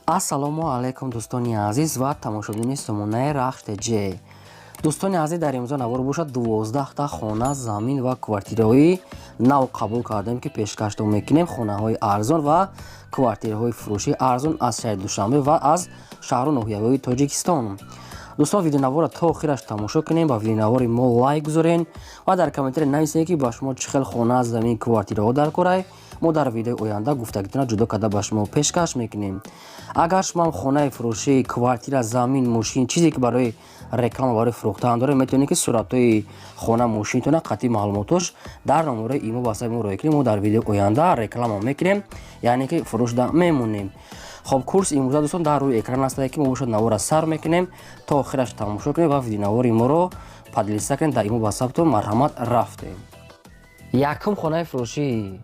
Ассалому алайкум, дӯстони азиз ва тамошобинони сомонаи Рахш ТЖ. Дӯстони азиз, дар имрӯза навор бошад, 12та хона, замин ва квартираҳои нав қабул кардем, ки пешкаштон мекунем. Хонаҳои арзон ва квартираҳои фурӯшии арзон аз шаҳри Душанбе ва аз шаҳру ноҳияҳои Тоҷикистон. Дӯстон, видеонаворро то охираш тамошо кунем, ба видеонавори мо лайк гузорен ва дар комментария нависед, ки ба шумо чӣ хел хона, замин, квартираҳо дар корай. Мо дар видеои оянда гуфтагитона ҷудо карда ба шумо пешкаш мекунем. Агар шумо хонаи фурӯшӣ, квартира, замин, мошин, чизе ки барои реклама, барои фурӯхтан доред, метавонед, ки суратҳои хона, мошинтона қатъи маълумотош дар номерои имо ватсапи мо роя кунед. Мо дар видеои оянда реклама мекунем, яъне ки фурӯшда мемонем. Хоб, курс имрӯза, дӯстон, дар рӯи экран астае, ки мо бошад навора сар мекунем, то охираш тамошо кунем ва видеонавори моро поделиться кунем дар имо ватсаптон. Марҳамат, рафтем. Якум хонаи фурӯшӣ.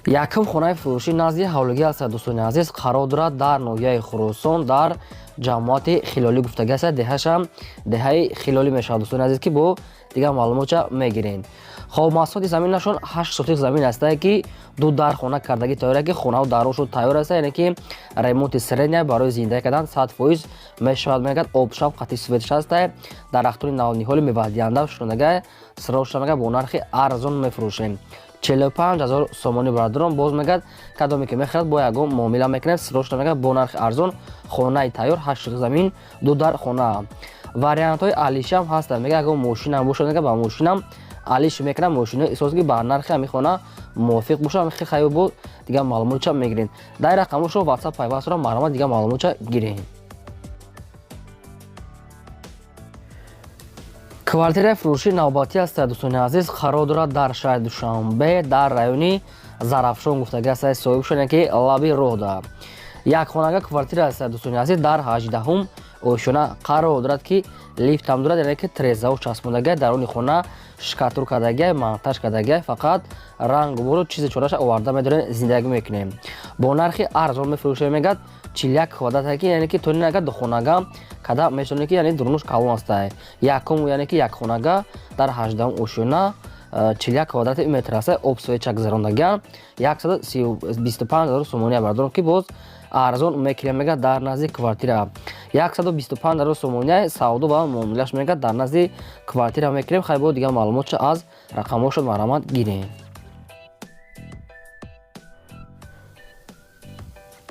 Якум хонаи фурӯшӣ назди ҳавлигӣ аст, дӯстони азиз, қарор дорад дар ноҳияи Хуросон, дар ҷамоати Хилолӣ гуфтагӣ аст. Деҳашам деҳаи Хилолӣ мешавад, дӯстони азиз, ки бо дигар маълумотча мегирем. Хоб, масоҳати заминашон 8 сотих замин астае, ки ду дар хона кардагӣ тайёр, ки хонаҳо дарошо тайёр аста, яъне ки ремонти средний, барои зиндагӣ кардан 100% мешавад. Мегӯяд, обшаб қати светш астае, дарахтони навниҳоли мевадиҳанда шунага сирошта. Мегӯяд, бо нархи арзон мефурӯшем, 45 000 сомонӣ. Бародарон, боз мегӯяд, кадоме ки мехарад, бо ягон муомила мекунад. Сирошта, мегӯяд, бо нархи арзон, хонаи тайёр, 8 сотих замин, ду дар хона. Вариантҳои алишам ҳастанд. Мегӯяд, ягон мошинам бошад, мегӯяд, ба мошинам алиш мекунам, мошинои эҳсос ки ба нархи ҳамин хона мувофиқ бошад. Ҳамин хел бо дигар маълумотча мегирем. Дар рақамошо ватсап пайваст дорам, марҳамат, дигар маълумотча гирем. Квартираи фурӯшии навбатӣ аст, дӯстони азиз, қарор дорад дар шаҳри Душанбе, дар райони Зарафшон гуфтагӣ аст соҳибшон, ки лаби роҳда як хонага квартира аст, дӯстони азиз, дар 18-ум ошёна қарор дорад, ки лифтам дорад, яъне ки трезао часпондагия, даруни хона штукатур кардагия, монтаж кардагия, фақат рангу бору чизи чораша оварда медорем, зиндагӣ мекунем. Бо нархи арзон мефурӯшем, мегӯяд, 41 квадрат, ки яъне ки то нага духонага када метавонед, ки яъне дурунуш калон астае. Якум, яъне ки як хонага дар 18-ум ошёна, 41 квадрати метр аста, об свеча гузарондагиан, 125 000 сомонӣ. Бардорам, ки боз арзон мекунем, мегӯяд, дар назди квартира 125 000 сомонӣ савдо ва муомилаш, мегӯяд, дар назди квартира мекунем. Хай, бо дигар маълумотша аз рақамҳошо марҳамат гирем.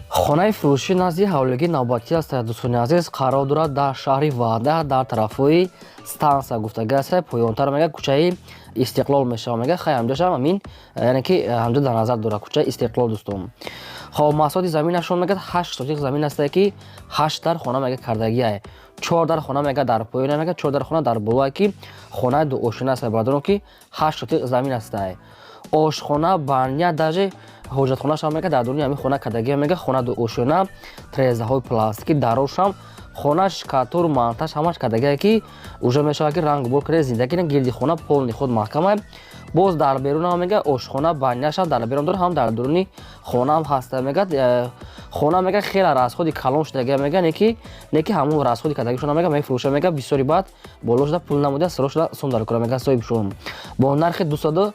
Хонаи фурӯшӣ назди ҳавлигӣ навбатӣ аст, дӯстони азиз, қарор дорад дар шаҳри Ваҳдат, дар тарафҳои станса гуфтагӣ аст. Поёнтар, мегӯяд, кӯчаи Истиқлол мешавад. Мегӯяд, хай, ҳамҷошам ҳамин, яъне ки ҳамҷо дар назар дорад кӯчаи Истиқлол, дӯстон. Хоб, масоҳати заминашон, мегӯяд, 8 сотих замин астае, ки ҳашт дар хона, мегӯяд, кардагиае. Чор дар хона, мегӯяд, дар поёна, мегӯяд, чор дар хона дар болое, ки хонаи дуошина аст. Бародарон, ки 8 сотих замин астае, ошхона, баня, даже ҳоҷатхонашам, мегӯяд, дар дуруни ҳамин хона кардагия. Мегӯяд, хона дуошина, трезаҳои пластики, дарошам хона штукатур, монтаж ҳамаш кардагие, ки уже мешавад, ки рангу бор карда зиндагӣ. Гирди хона полный худ маҳкама. Боз дар берунам, мегӯяд, ошхона, баняшам дар берун дорад, ҳам дар дуруни хонаам ҳаста. Мегӯяд, хона, мегӯяд, хеле расходи калон шудагия, мегӯяд, неки ҳамон расходи кардагишона, мегӯяд, мефурӯша. Мегӯяд, бисёри баъд боло шуда пул намуда, сиро шуда сум дар кора, мегӯяд соҳибшон, бо нархи 270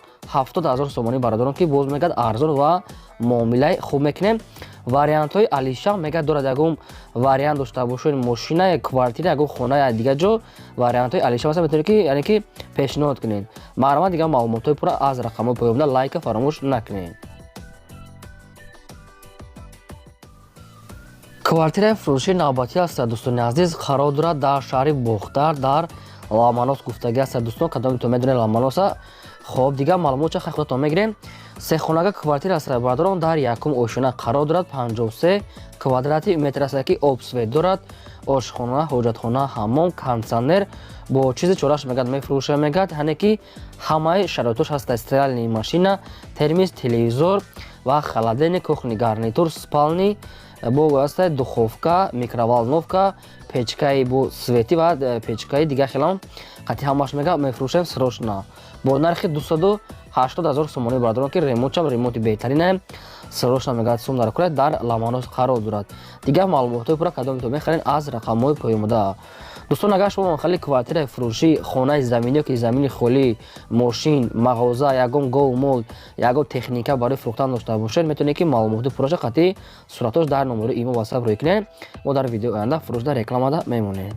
000 сомонӣ. Бародарон, ки боз, мегӯяд, арзон ва муомилаи хуб мекунем. Вариантҳои алиша, мегӯяд, дорад. Ягон вариант дошта бошед, мошина, квартира, ягон хона, дигар ҷо вариантҳои алиша баса, метавонед, ки яъне ки пешниҳод кунед. Марҳамат, дигар маълумотҳои пурра аз рақамҳои поёнда. Лайка фаромӯш накунед. Квартираи фурӯшии навбатӣ аст, дӯстони азиз, қарор дорад дар шаҳри Бохтар, дар Ламанос гуфтагӣ аст. Дӯстон, кадомитон медонед Ламаноса? Хоб, дигар маълумотча хай худатон мегирем. Сехонага квартира аст, бародарон, дар якум ошёна қарор дорад, 53 квадрати метр аст, ки обсвет дорад, ошхона, ҳоҷатхона, ҳаммом, кондитсионер бо чизи чораш, мегӯяд, мефурӯша. Мегӯяд, яъне ки ҳамаи шароитош ҳаст: стиральный машина, термис, телевизор ва холодильник, кухонный гарнитур, спальни бо аста, духовка, микроволновка, печкаи бо свети ва печкаи дигар хелам қати ҳамаш, мега, мефурӯшем срочно бо нархи 280 000 сомонӣ. Бародарон, ки ремонтшам ремонти беҳтаринае, срочно, мегӯяд, сум дар курад. Дар Ламанос қарор дорад. Дигар маълумотҳои пурра, кадомито мехарен, аз рақамҳои поёнбуда. Дӯстон, агар шумо хали квартираи фурӯшӣ, хонаи заминӣ ки замини холӣ, мошин, мағоза, ягон гову мол, ягон техника барои фурӯхтан дошта бошед, метавонед, ки маълумоти пурраша қатъи суратош дар номери имо ватсап рӯй кунед. Мо дар видеои оянда фурӯшда рекламада мемонем.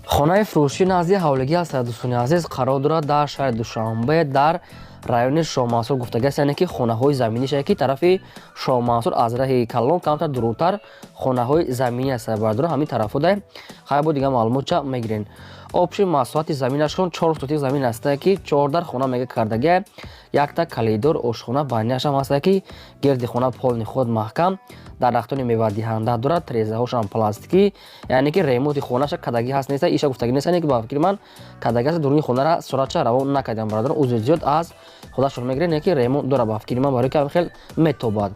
Хонаи фурӯшӣ назди ҳавлигӣ аст, дӯстони азиз, қарор дорад дар шаҳри Душанбе, дар райони Шоҳмансур гуфтагиаст, яъне ки хонаҳои заминӣ ки тарафи Шоҳмансур аз раҳи калон камтар дуртар хонаҳои заминӣ аст, бардорон, ҳамин тарафода. Хай, бо дигар маълумотча мегирен. Общий масоҳати заминашон 4 сотик замин аста, ки чордар хона мега кардагия, якта калидор, ошхона, баняшам аста, ки гирди хона полный худ маҳкам, дарахтони мевадиҳанда дорад, трезаҳошам пластикӣ, яъне ки ремонти хонаша кадагӣ ҳаст неста, иша гуфтагӣ нест, яъне ки ба фикри ман кадагӣ аст. Дуруни хонара суратча равон накардам, бародарон, узри зиёд, аз худашон мегиред, не ки ремонт дора ба фикри ман, барои ки хел метобад.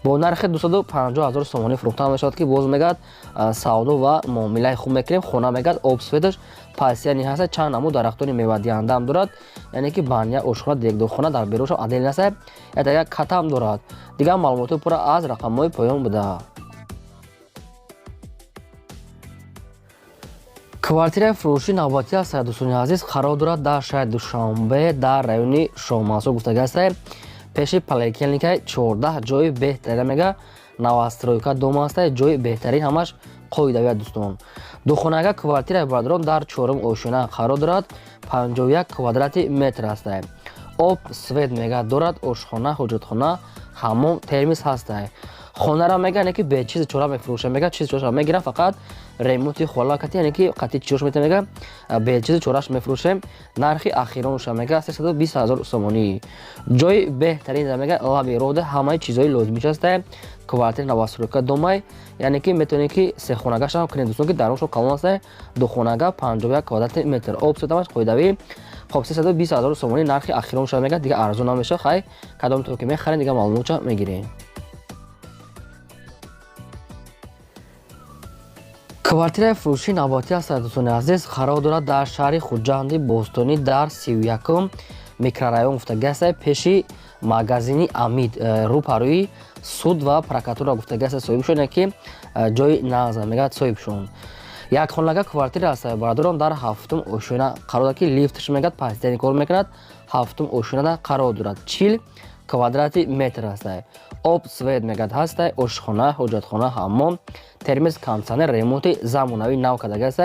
Бо нархи 250 000 сомонӣ фурӯхта мешавад, ки боз мегӯяд, савдо ва муомилаи хуб мекунем. Хона мегӯяд, об, светаш пасияни ҳаста, чанд намуд дарахтони мевадиҳандаам дорад, яъне ки баня, ошхона, дегдорхона дар беруншо отдельно аста, як катам дорад. Дигар маълумоти пурра аз рақамҳои поён буда. Квартираи фурӯши навбатӣ аст, дӯстони азиз, қарор дорад дар шаҳри Душанбе, дар райони Шоҳмансур гуфтагӣ аста, пеши поликлиникаи 14, ҷои беҳтарин мега, новостройка дом аста, ҷои беҳтарин, ҳамаш қоидавия, дӯстон. Духонага квартираи, бародарон, дар чорум ошёна қарор дорад, 51 квадрати метр аста. Об, свет мега дорад, ошхона, ҳоҷатхона, ҳаммом, термис ҳаста. Хонара мега, яъне ки бечизи чора мефурӯша, мега, чизи чораша мегирам, фақат ремонти хола кати, яъне ки қати чиёш мета, мега, бечизи чораш мефурӯшем. Нархи ахиронша мега 320 000 сомонӣ. Ҷои беҳтарин мега, лаби роҳда, ҳамаи чизҳои лозимиш ҳаста. Квартира новостройка домай, яъне ки метавонед, ки сехонагашам кунед, дӯстон, ки даруншо калон аста. Духонага, 51 квадрати метр, об, светамаш қоидавӣ. Хоб, 320 000 сомонӣ нархи ахиронша мега, дига арзон намешавад. Хай, кадом то ки мехарем, дига маълумотча мегирем. Квартираи фурӯши навбатӣ аст, дӯстони азиз, қарор дорад дар шаҳри Хуҷанди бостонӣ, дар 31-ум микрорайон гуфтагӣ аст, пеши магазини Амид, рӯпарӯи суд ва прокуратура гуфтагӣ аст, соҳиб шуд, ки ҷои нағза мегӯяд соҳибшон. Якхонага квартира аст, бародарон, дар ҳафтум ошёна қарор дорад, ки лифтш мегӯяд пасдани кор мекунад, ҳафтум ошёнада қарор дорад, 40 квадрати метр аст. Об, свет мегӯяд ҳаста, ошхона, ҳоҷатхона, ҳаммом, термис, кондитсионер, ремонти замонавӣ нав кардагӣ аст,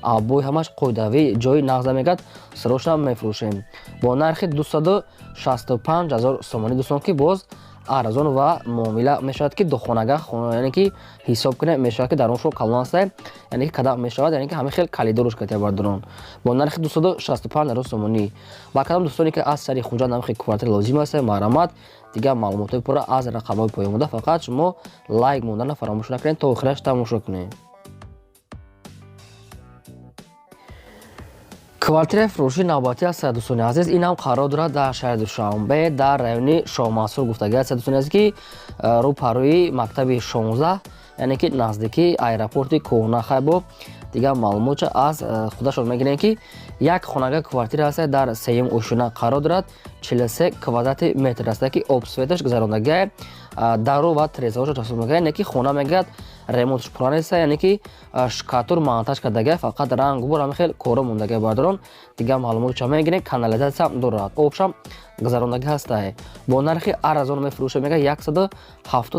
обои ҳамаш қоидавӣ, ҷои нағза мегӯяд, срочно мефурӯшем бо нархи 265 000 сомонӣ, дӯстон, ки боз арзон ва муомила мешавад, ки духонага, яъне ки ҳисоб кунем мешавад, ки даруншо калон аст, яъне ки кадам мешавад, яъне ки ҳамин хел калидоруш катия, бардорон, бо нархи 265 000 сомонӣ. Ба кадом дӯстоне ки аз шаҳри Хуҷанд ҳамин хел квартира лозим аст, марҳамат, дигар маълумотҳои пурра аз рақамҳои поён буда. Фақат шумо лайк монданро фаромӯш накунед, то охираш тамошо кунед. Квартираи фурӯши навбатӣ аст, дӯстони азиз, инам қарор дорад дар шаҳри Душанбе, дар райони Шоҳмансур гуфтагӣ аст, дӯстони азиз, ки рӯпарӯи мактаби 16, яъне ки наздикии аэропорти кӯҳна. Хайбо, дигар маълумотча аз худашон мегирем, ки як хонага квартира аст, дар сеюм ошёна қарор дорад, 43 квадрати метр аст, ки об, светаш гузарондагиа, дару ва трезаҳошо часпондагиа, яъне ки хона мегӯяд ремонтш пурра нест, яъне ки штукатур монтаж кардагиа, фақат ранг бор ҳамин хел коро мондагиа. Бародарон, дигар маълумотча мегирем. Канализатсиям дорад, обшам гузарондагӣ ҳаста. Бо нархи арзон мефурӯша, мега, 170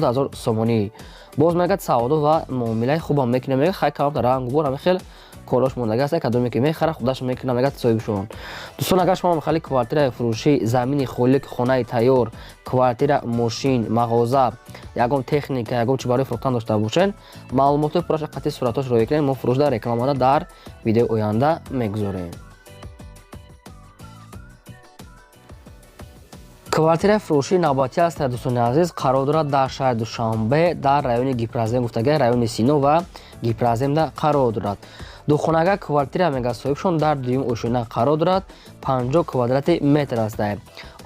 000 сомонӣ. Боз мегӯяд, савдо ва муомилаи хубам мекунем, мега. Хай, камта ранг бор ҳамин хел корош мондагӣ аст, кадоме ки мехара, худаш мекуна, мегӯяд соҳибшон. Дӯстон, агар шумо мехоҳед квартираи фурӯшӣ, замини холӣ, хонаи тайёр, квартира, мошин, мағоза, ягон техника, ягон чи барои фурӯхтан дошта бошед, маълумотҳои пурраша қатъи суратҳош роя кунед, мо фурӯшда рекламада дар видеои оянда мегузорем. Квартираи фурӯшии навбатӣ аст, дӯстони азиз, қарор дорад дар шаҳри Душанбе, дар райони Гипрозем гуфтагӣ, райони Сино ва Гипроземда қарор дорад. Духонага квартира мега соҳибшон дар дуюм ошёна қарор дорад, 50 квадрати метр аст.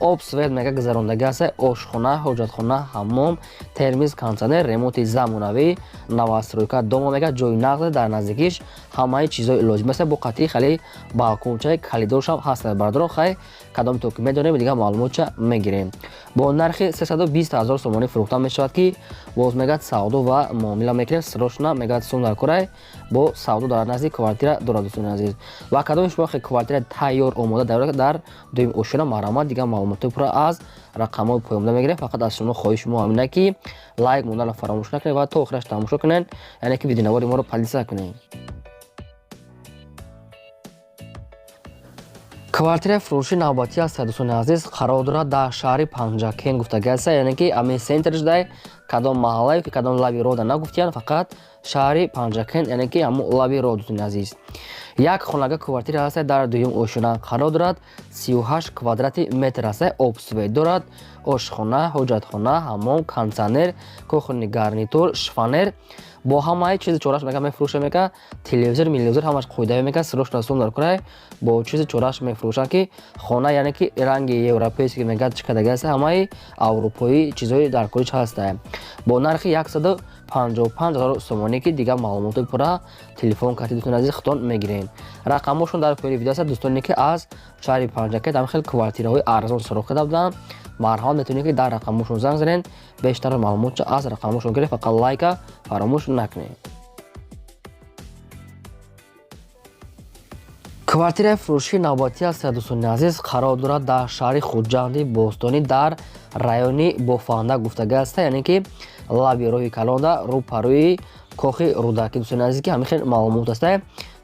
Об свет мега гузарондагӣ аст, ошхона, ҳоҷатхона, ҳаммом, термиз, кондитсионер, ремонти замонавӣ, новостройка дома мега ҷои нағз, дар наздикиш ҳамаи чизҳои лозим аст, бо қатъи хеле балкончаи калидоршам ҳаст. Бародарон, хай кадом то ки медонем, дигар маълумотча мегирем. Бо нархи 320 ҳазор сомонӣ фурӯхта мешавад, ки боз мегӯяд савдо ва муомила мекунем, срочно мегӯяд сум дар корай, бо савдо дар назди квартира дорад, дӯстони азиз. Ва кадоми шумо квартира тайёр омода дар дуюм ошёна, марҳамат, дигар маълумотҳои пурра аз рақамҳои поёнда мегирем. Фақат аз шумо хоҳиши мо ҳамина, ки лайк монданро фаромӯш накунед ва то охираш тамошо кунед, яъне ки видеонавори моро подписаться кунед. Квартираи фурӯши навбатӣ аст, дӯстони азиз, қарор дорад дар шаҳри Панҷакент гуфтагӣ аст, яъне ки ами центр шудай, кадом маҳаллае ки кадом лаби рода нагуфтиянд, фақат шаҳри Панҷакент, яъне ки ҳамун лаби род, дӯстони азиз. Як хонага квартира аст, дар дуюм ошёна қарор дорад, 38 квадрати метр аст, об свет дорад, ошхона, ҳоҷатхона, ҳаммом, кондитсионер, кухонный гарнитур, шифоньер, бо ҳамаи чизи чораш мега мефурӯша, мега телевизор, мелевизор ҳамаш қоидавӣ, мега срочно сум дар курай, бо чизи чораш мефурӯшанд, ки хона яъне ки ранги европейский мега чӣ кадаги аст, ҳамаи аврупоӣ чизҳои дар кориш ҳаста, бо нархи 155 ҳазор сомонӣ, ки дигар маълумоти пурра телефон карти, дӯстони азиз, худтон мегирем. Рақамҳошон дар поёни видео аст. Дӯстоне ки аз шаҳри Панҷакент ҳамин хел квартираҳои арзон суроғ карда буданд, марҳамат, метавонед ки дар рақамҳошон занг занед, бештар маълумотча аз рақамҳошон гиред, фақат лайка фаромӯш накунед. Квартираи фурӯши навбатӣ аст, дӯстони азиз, қарор дорад дар шаҳри Хуҷанди бостонӣ, дар райони Бофанда гуфтагӣ аст, яъне ки лаби роҳи калонда, рӯпарӯи кохи Рӯдакӣ, дӯстони азиз, ки ҳамин хел маълумот аст,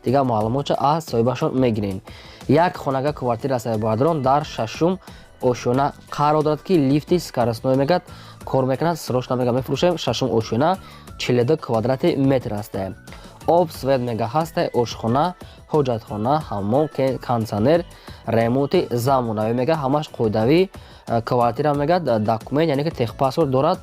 дигар маълумотча аз соҳибашон мегирем. Як хонага квартира аст, бародарон, дар шашум ошёна қарор дорад, ки лифти скоростной мегӯяд кор мекунад, срочно мега мефурӯшем, шашум ошёна, 42 квадрати метр аст. Об свет мега ҳаст, ошхона, ҳоҷатхона, ҳаммом, кондитсионер, ремонти замонавӣ, мега ҳамаш қоидавӣ, квартира мега документ, яъне ки техпаспорт дорад,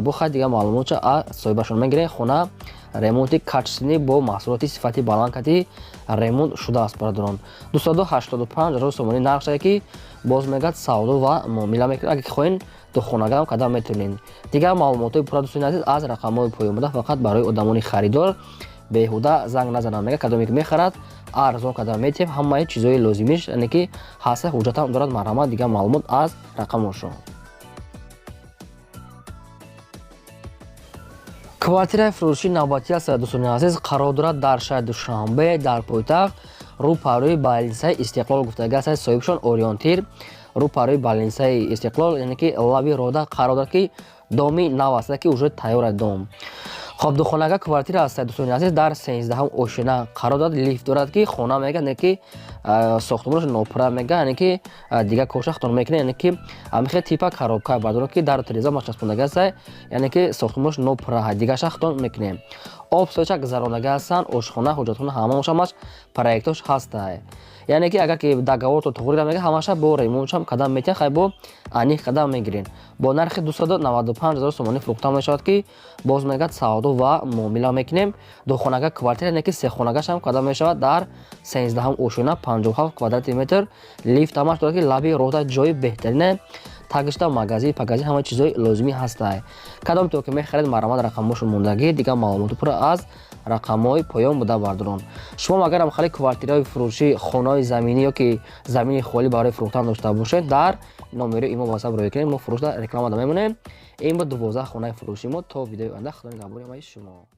бо хай дигар маълумотча аз соҳибашон мегирем. Хона ремонти качественный, бо маҳсулоти сифати баланд кати ремонт шудааст, бародарон. 285 ҳазор сомонӣ нарх шуда, ки боз мегӯяд савдо ва муомила мекунад, агар ки хоҳед духонагаам кадам метавонед. Дигар маълумотҳои пурра, дӯстони азиз, аз рақамҳои поён буда. Фақат барои одамони харидор беҳуда занг назананд, мега кадоме ки мехарад, арзон кадам метиҳем, ҳамаи чизҳои лозимиш, яъне ки ҳаста, ҳуҷҷатам дорад, марҳамат, дигар маълумот аз рақамҳошон. Квартираи фурӯши навбатӣ аст, дӯстони азиз, қарор дорад дар шаҳри Душанбе, дар пойтахт, рӯпарӯи больницаи Истиқлол гуфтагӣ аст, соҳибшон Ориёнтир, рӯпарӯи больницаи Истиқлол, яъне ки лаби рода қарор дорад, ки доми нав аст, ки уже тайёр аст дом. Хоб, духонага квартира аст, дӯстони азиз, дар 13-ҳам ошёна қарор дорад, лифт дорад, ки хона мега, яъне ки сохтмонаш нопурра мега, яъне ки дигар корша худтон мекунед, яъне ки ҳамин хел типа коробка, бардорон, ки дар тереза часпондагӣ аст, яъне ки сохтмонаш нопурра, дигарша худтон мекунем. Об соча гузарондагӣ ҳастанд, ошхона, ҳоҷатхона, ҳамааш ҳамаш проектош ҳаста, яъне ки агар ки договорто туғри мега, ҳамаша бо ремонтшам кадам метиҳад, хай бо аниқ кадам мегирен. Бо нархи 295 ҳазор сомонӣ фурӯхта мешавад, ки боз мегӯяд савдо ва муомила мекунем. Духонага квартира, яъне ки сехонагашам кадам мешавад, дар 13-ҳам ошёна, 57 квадрати метр, лифт ҳамаш дорад, ки лаби роҳда ҷои беҳтарине, тагишта магазин, пагазин, ҳама чизҳои лозимӣ ҳаста. Кадом то ки мехаред, марҳамат, рақамҳошон мондагӣ, дигар маълумоти пурра аз рақамҳои поён буда. Бардорон, шумо агар ҳам квартираҳои фурӯшӣ, хонаҳои заминӣ ё ки замини холӣ барои фурӯхтан дошта бошед, дар номери имо ватсап роя кунед, мо фурӯшда реклама да мемонем. Ин буд 12 хонаи фурӯши мо. То видеои оянда, худо нигаҳбони ҳамаи шумо.